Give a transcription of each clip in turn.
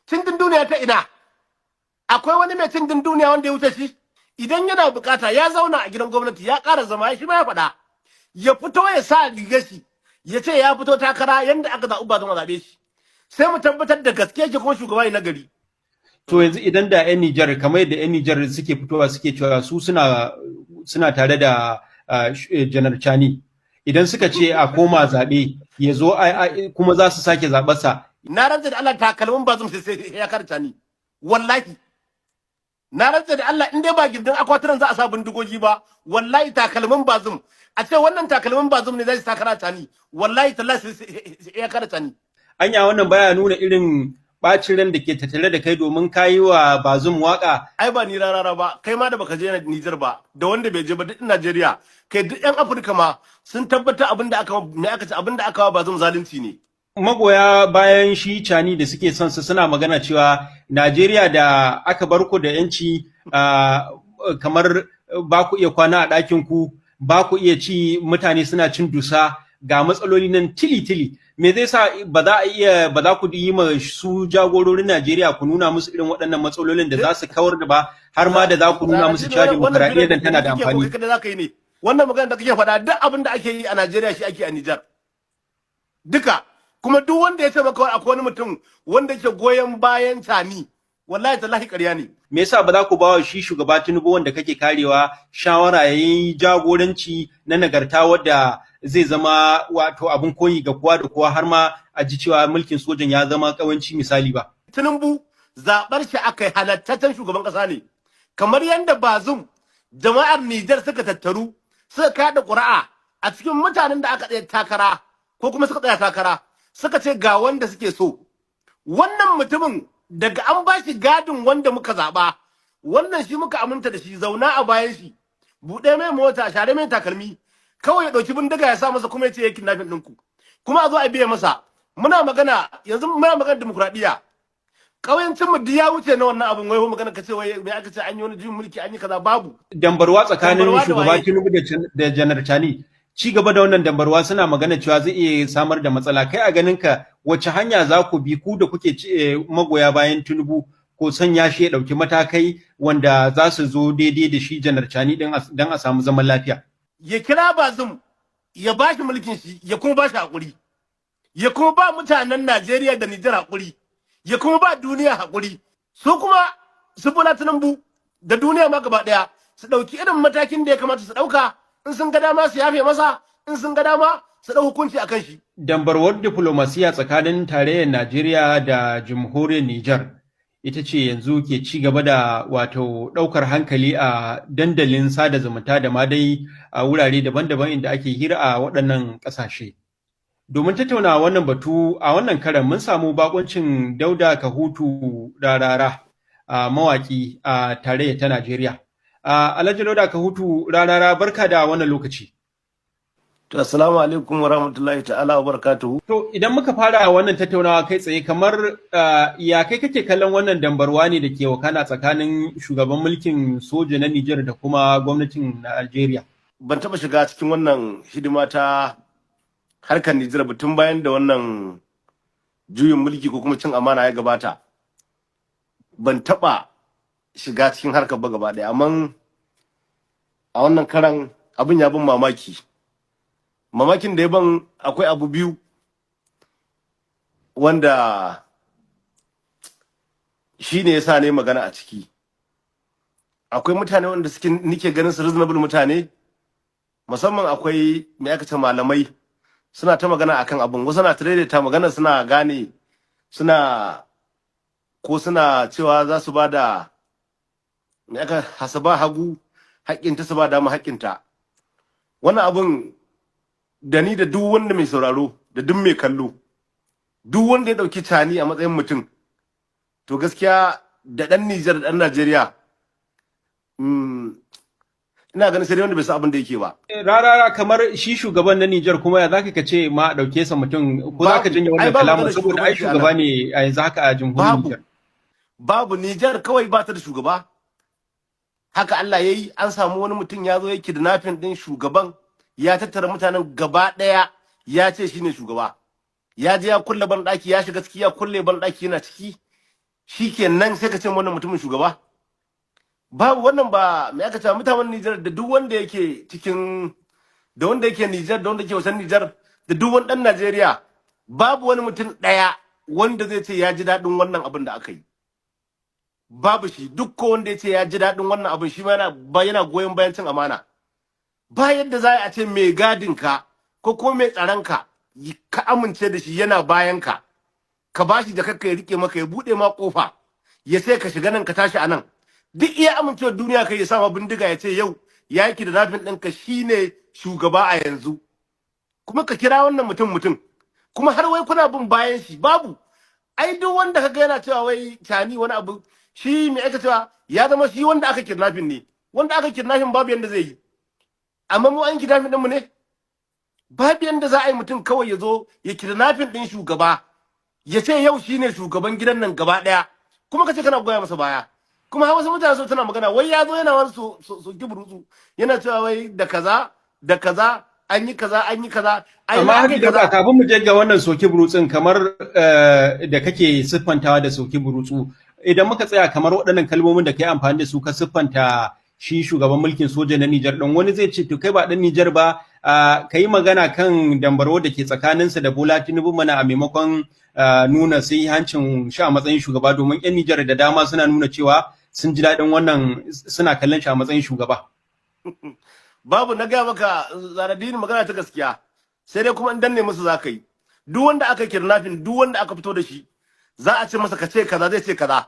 Cin duniya ta ina? Akwai wani mai cin duniya wanda ya wuce shi? Idan yana bukata, ya zauna a gidan gwamnati, ya ƙara zama, shi ma ya faɗa, ya fito ya sa rigar shi, ya ce ya fito takara yanda aka zaɓi ba zama zaɓe shi, sai mu tabbatar da gaske yake kuma shugaba ne na gari. To yanzu idan da 'yan Nijar, kamar yadda 'yan Nijar suke fitowa suke cewa su suna tare da Janar Chani, idan suka ce a koma zaɓe ya zo kuma za su sake zaɓarsa. Na rantsa da Allah, takalmin Bazum sai ya kada Chani. Wallahi na rantsa da Allah, in dai ba gindin akwatunan za a sa bindigogi ba, wallahi takalmin Bazum, a ce wannan takalmin Bazum ne zai takara Chani, wallahi tallahi sai ya kada Chani. Anya wannan baya nuna irin ɓacin ran da ke tattare da kai domin ka yi wa Bazum waka? Ai ba ni rarara ba, kai ma da baka je Nijar ba, da wanda bai je ba, duk Najeriya, kai duk yan Afirka ma sun tabbata abin da aka, me aka ce, abin da aka wa Bazum zalunci ne. Magoya bayan shi Chani da suke son su suna magana cewa Najeriya da aka bar ku da yanci, kamar ba ku iya kwana a ɗakin ku, ba ku iya ci, mutane suna cin dusa, ga matsaloli nan tili-tili, me zai sa ba za a iya, ba za ku yi ma su jagororin Najeriya ku nuna musu irin waɗannan matsalolin da za su kawar da ba, har ma da za ku nuna musu cewa dimokuraɗiyyar nan tana da amfani? Wannan magana da kake faɗa, duk abin da ake yi a Najeriya shi ake a Nijar duka. Kuma duk wanda ya ce maka akwai wani mutum wanda yake goyon bayan Chani, wallahi tallahi ƙarya ne. Me yasa ba za ku ba wa shi shugaba Tinubu wanda kake karewa shawara yayin jagoranci na nagarta wadda zai zama wato abin koyi ga kowa da kowa, har ma a ji cewa mulkin sojan ya zama kawanci misali ba? Tinubu zaɓar shi aka yi, halattaccen shugaban ƙasa ne. Kamar yadda Bazum jama'ar Nijar suka tattaru suka kada ƙuri'a a cikin mutanen da aka tsaya takara ko kuma suka tsaya takara, suka ce ga wanda suke so. Wannan mutumin daga an ba shi gadin wanda muka zaɓa, wannan shi muka aminta da shi, zauna a bayan shi, buɗe mai mota, share mai takalmi, kawai ya ɗauki bindiga ya sa masa kuma ya ce ya kidnapping ɗinku, kuma a zo a biye masa. Muna magana yanzu, muna magana dimokuraɗiyya. Ƙauyancin mu duk ya wuce na wannan abin. Wai magana ka ce wai me aka ce, an yi wani juyin mulki, an yi kaza, babu. Dambarwa tsakanin Dambarwa da shugaba waye? Tinubu da Janar Chani, ci gaba da wannan dambarwa suna magana cewa zai iya samar da matsala. Kai a ganin ka, wace hanya za ku bi ku da kuke magoya bayan Tinubu ko sanya shi ya ɗauki matakai wanda za su zo daidai da shi Janar Chani din dan a samu zaman lafiya? Ya kira Bazum, ya ba shi mulkin shi, ya kuma ba shi hakuri, ya kuma ba mutanen Najeriya da Nijar hakuri, ya kuma ba duniya hakuri. Su kuma su Bola Tinubu da duniya ma gaba daya su dauki irin matakin da ya kamata su dauka. In sun ga dama su yafe masa, in sun ga dama su dau hukunci akan shi. Dambarwar diflomasiya tsakanin tarayyar Najeriya da jamhuriyar Nijar ita ce yanzu ke ci gaba da wato ɗaukar hankali a dandalin sada zumunta da ma dai a wurare daban-daban inda ake hira a waɗannan ƙasashe. Domin tattauna wannan batu a wannan karan, mun samu bakuncin Dauda Kahutu Rarara, a mawaƙi a tarayyar ta Najeriya. Alhaji Dauda Kahutu Rarara, barka da wannan lokaci. To, assalamu alaikum wa rahmatullahi ta'ala wa barakatuhu. To idan muka fara wannan tattaunawa kai tsaye, kamar ya kai kake kallon wannan dambarwa ne da ke wakana tsakanin shugaban mulkin soja na Nijar da kuma gwamnatin Najeriya? Ban taba shiga cikin wannan hidima ta harkar Nijar ba tun bayan da wannan juyin mulki ko kuma cin amana ya gabata. Ban taba shiga cikin harkar ba gaba ɗaya, amma a wannan karan abin ya bin mamaki. Mamakin da ya ban, akwai abu biyu wanda shi ne ya sa ne magana a ciki. Akwai mutane wanda suke nike ganin su reasonable mutane, musamman akwai, me aka ce, malamai suna ta magana akan abin, wasu na ta magana, suna gane suna ko suna cewa za su ba da, me aka hasaba, hagu haƙƙinta, su ba dama haƙƙinta. Wannan abin da ni da duk wanda mai sauraro da duk mai kallo, duk wanda ya ɗauki Chani a matsayin mutum, to gaskiya da ɗan Nijar da ɗan Najeriya, ina ganin sai dai wanda bai san abin da yake ba. Rarara, kamar shi shugaban na Nijar kuma, ya zaka ka ce ma a ɗauke sa mutum, ko zaka janye Ai wannan ba kalaman maganar saboda ai shugabanci a shugaba nan. ne a yanzu haka a jamhuriyar Babu. Nijar. Babu. Nijar kawai ba ta da shugaba. Haka Allah ya yi, an samu wani mutum ya zo ya kidnapping din shugaban, ya tattara mutanen gaba ɗaya, ya ce shine shugaba. Ya je ya kulle banɗaki, ya shiga ciki, ya kulle banɗaki, yana ciki. Shikenan sai ka ce wannan mutumin shugaba? Babu wannan. Ba me aka ce mutanen Nijar da duk wanda yake cikin, da wanda yake Nijar, da wanda yake wasan Nijar, da duk wani dan Najeriya, babu wani mutum ɗaya wanda zai ce ya ji daɗin wannan abin da aka yi. Babu shi. Duk ko wanda ya ce ya ji daɗin wannan abin, shi ma yana ba yana goyon bayan cin amana. Ba yadda za a ce mai gadin ka ko mai tsaron ka, ka amince da shi, yana bayan ka, ka bashi da kakka ya rike maka, ya bude ma kofa, ya sai ka shiga nan, ka tashi a nan. Duk iya amincewar duniya kai, ya sa ma bindiga, ya ce yau ya yi kidnapping ɗinka, shine shugaba a yanzu, kuma ka kira wannan mutum mutum, kuma har wai kuna bin bayan shi. Babu. Ai duk wanda kaga yana cewa wai Tchiani wani abu, shi me aka cewa ya zama shi wanda aka kidnapping ne. Wanda aka kidnapping babu yanda zai yi. Amma mu an kidnapping ɗinmu ne? Babu yanda za a yi mutum kawai ya zo ya kidnapping ɗin shugaba, ya ce yau shine shugaban gidan nan gaba ɗaya, kuma ka ce kana goya masa baya. Kuma har wasu mutane so tana magana wai ya zo yana wani so burutsu, yana cewa wai da kaza da kaza, an yi kaza, an yi kaza, ai Amma na Haji kai Dauda, kaza. kafin mu je ga wannan soki burutsun kamar da kake siffantawa da soki burutsu, idan muka tsaya kamar waɗannan kalmomin da kai amfani da su ka siffanta shi shugaban mulkin soja na Nijar ɗin, wani zai ce to kai ba ɗan Nijar ba, ka yi magana kan dambarwa da ke tsakaninsa da Bola Tinubu mana, a maimakon nuna sai hancin shi a matsayin shugaba, domin 'yan Nijar da dama suna nuna cewa sun ji daɗin wannan, suna kallon shi a matsayin shugaba. Babu. Na gaya maka, Zaradini, magana ta gaskiya, sai dai kuma in danne musu za ka yi. Duk wanda aka kidnapping, duk wanda aka fito da shi, za a ce masa ka ce kaza, zai ce kaza.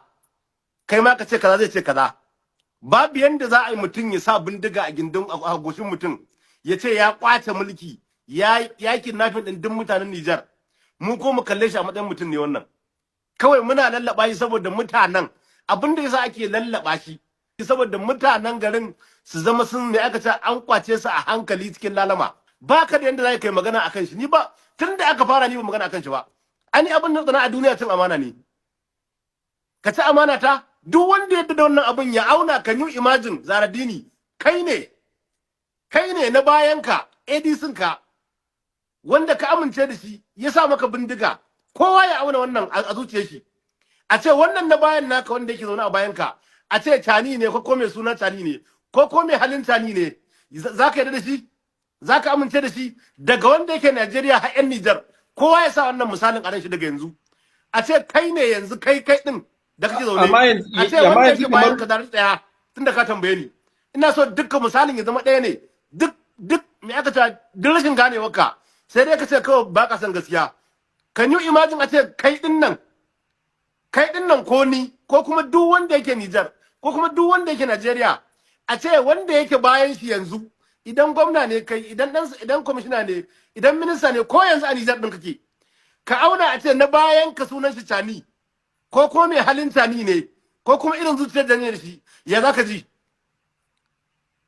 Kai ma ka ce kaza, zai ce kaza. Babu yanda za a yi mutum ya sa bindiga a gindin a goshin mutum, ya ce ya kwace mulki, ya kidnapping din duk mutanen Nijar, mu ko mu kalle shi a matsayin mutum ne. Wannan kawai muna lallaba shi saboda mutanen, abin da yasa ake lallaba shi saboda mutanen garin su zama sun, me aka ce, an kwace su a hankali cikin lalama. Ba ka da yanda za ka yi magana akan shi. Ni ba tun da aka fara ni ba magana akan shi ba. Ani abin da tsana a duniya cin amana ne. Ka ci amana ta. Duk wanda ya da wannan abin ya auna. Can you imagine, Zaradini, kai ne na bayanka, ADC ka, wanda ka amince da shi, ya sa maka bindiga? Kowa ya auna wannan a zuciyar shi. A ce wannan na bayan naka, wanda yake zaune a bayanka, a ce Tchiani ne, ko mai suna Tchiani ne, ko mai halin Tchiani ne, za ka yarda da shi? Za ka amince da shi? Daga wanda yake Najeriya har 'yan Nijar, kowa ya sa wannan misalin a ran shi daga yanzu. A ce kai ne yanzu, kai din da kake zaune, Amma yanzu a ce amma wanda yanzu yake bayan kamar ka da tsaya, tunda ka tambaye ni, ina so dukkan misalin ya zama ɗaya ne. Duk me aka ce, duk rashin ganewarka, sai dai ka ce kawai ba ka san gaskiya. Can you imagine a ce kai din nan, ko ni, ko kuma duk wanda yake Nijar, ko kuma duk wanda yake Najeriya, a ce wanda yake bayan shi yanzu, idan gwamna ne kai, idan kwamishina ne, idan minista ne, ko yanzu a Nijar din kake, ka auna a ce na bayan ka sunan shi Tchiani, ko mai halin Tchiani ne, ko kuma irin zuciyar da ne da shi, ya za ka ji?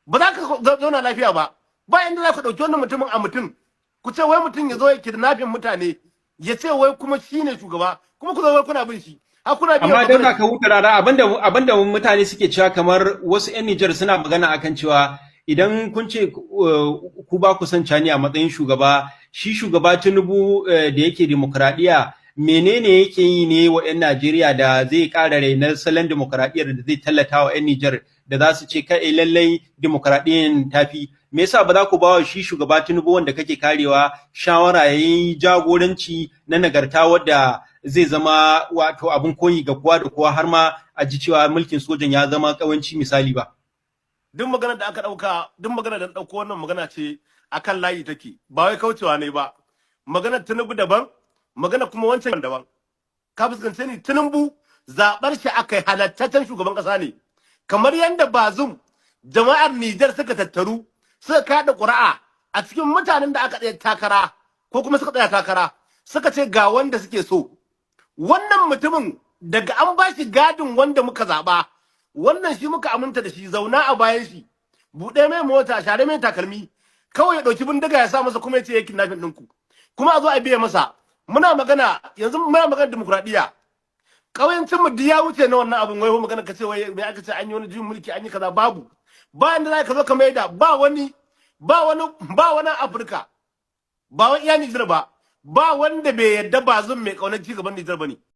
Ba za ka zauna lafiya ba. Ba inda za ka ɗauki wannan mutumin a mutum, ku ce wai mutum ya zo ya kidnapping mutane, ya ce wai kuma shi ne shugaba, kuma ku zo wai kuna bin shi, har kuna biyan Amma don maganar. ka huta rara, abinda mutane suke cewa, kamar wasu 'yan Nijar suna magana akan cewa idan kun ce ku ba ku son Tchiani a matsayin shugaba, shi shugaba Tinubu da yake dimokuraɗiyya, menene yake yi ne wa 'yan Najeriya da zai ƙara rainar salon dimokuraɗiyyar da zai tallata wa 'yan Nijar da za su ce kai lallai dimokuraɗiyyar tafi? Me yasa ba za ku ba wa shi shugaba Tinubu wanda kake karewa shawara ya yi jagoranci na nagarta wadda zai zama wato abin koyi ga kowa da kowa, har ma a ji cewa mulkin sojan ya zama kawanci misali ba? Duk maganar da aka ɗauka, duk maganar da na ɗauko, wannan magana ce akan layi take, ba wai kaucewa ne ba. Maganar Tinubu daban, magana kuma wancan daban. Ka fuskance ni? Tinubu zaɓar shi aka yi, halattaccen shugaban ƙasa ne, kamar yadda Bazum jama'ar Nijar suka tattaru suka kada ƙuri'a a cikin mutanen da aka tsaya takara, ko kuma suka tsaya takara, suka ce ga wanda suke so. Wannan mutumin daga an ba shi gadin wanda muka zaɓa, wannan shi muka aminta da shi, zauna a bayan shi, buɗe mai mota, share mai takalmi, kawai ya ɗauki bindiga ya sa masa, kuma ya ce ya kidnapping ɗinku, kuma a zo a biya masa. Muna magana yanzu, muna magana dimokuraɗiyya. Ƙauyancin mu duk ya wuce na wannan abin. Wai magana ka ce wai me aka ce, an yi wani juyin mulki, an yi kaza, babu. Ba inda za ka zo ka maida, ba wani Afirka, ba wai iya Nijar ba, ba wanda bai yadda Bazum mai kaunar ci gaban Nijar bane.